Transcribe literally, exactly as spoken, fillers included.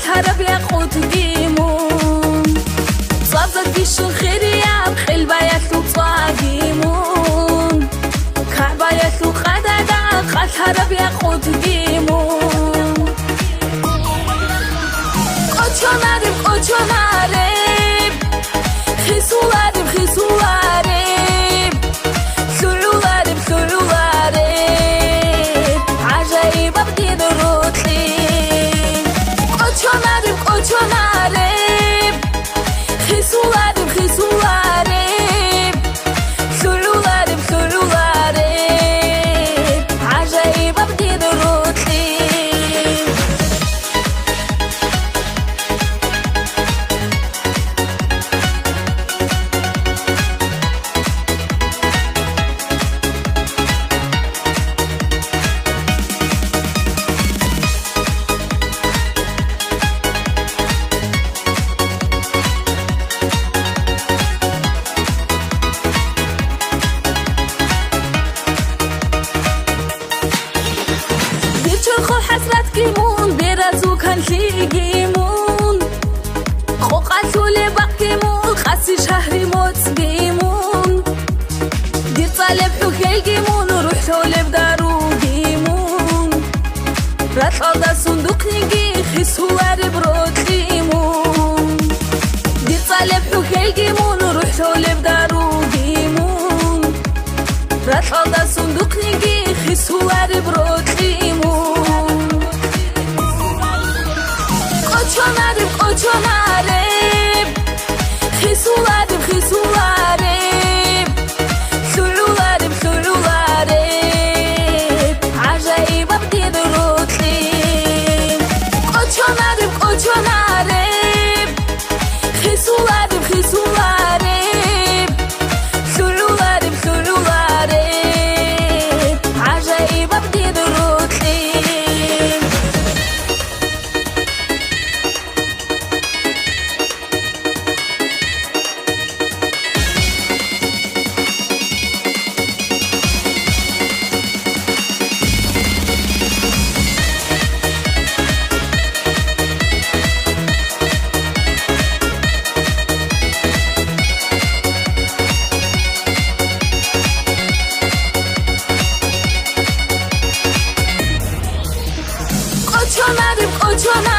Тараб якъутги мун, цӀвабзаб бищун хирияб къилбаялъул цӀваги мун, КагӀбаялъул къадада къалъараб якъутги мун. КӀочонареб, кӀочонареб, хисулареб, хисулареб, лъугӀулареб, лъугӀулареб, гӀажаибаб дир рокьи. КӀочонареб, кӀочонареб, хисулареб, хисулареб, лъугӀулареб, лъугӀулареб, гӀажаибаб дир рокьи. Дир чорхол хӀасратги мун, беразул канлъиги мун, къокъалъулеб бакъги мун, къаси шагьри моцӀги мун. Дир цӀалеб хӀухьелги мун, рухӀ лъолеб даруги мун. Ракьалда сундухъниги хисулареб рокьи мун. Дир цӀалеб хӀухьелги мун, рухӀ лъолеб даруги мун. Ракьалда сундухъниги хисулареб рокьи мун. КӀочонареб, кӀочонареб, хисулареб, хисулареб, лъугӀулареб, лъугӀулареб, гӀажаибаб дир рокьи. КӀочонареб, кӀочонареб, хисулареб, хисулареб, лъугӀулареб, лъугӀулареб, гӀажаибаб дир рокьи. КӀочонареб, кӀочонареб,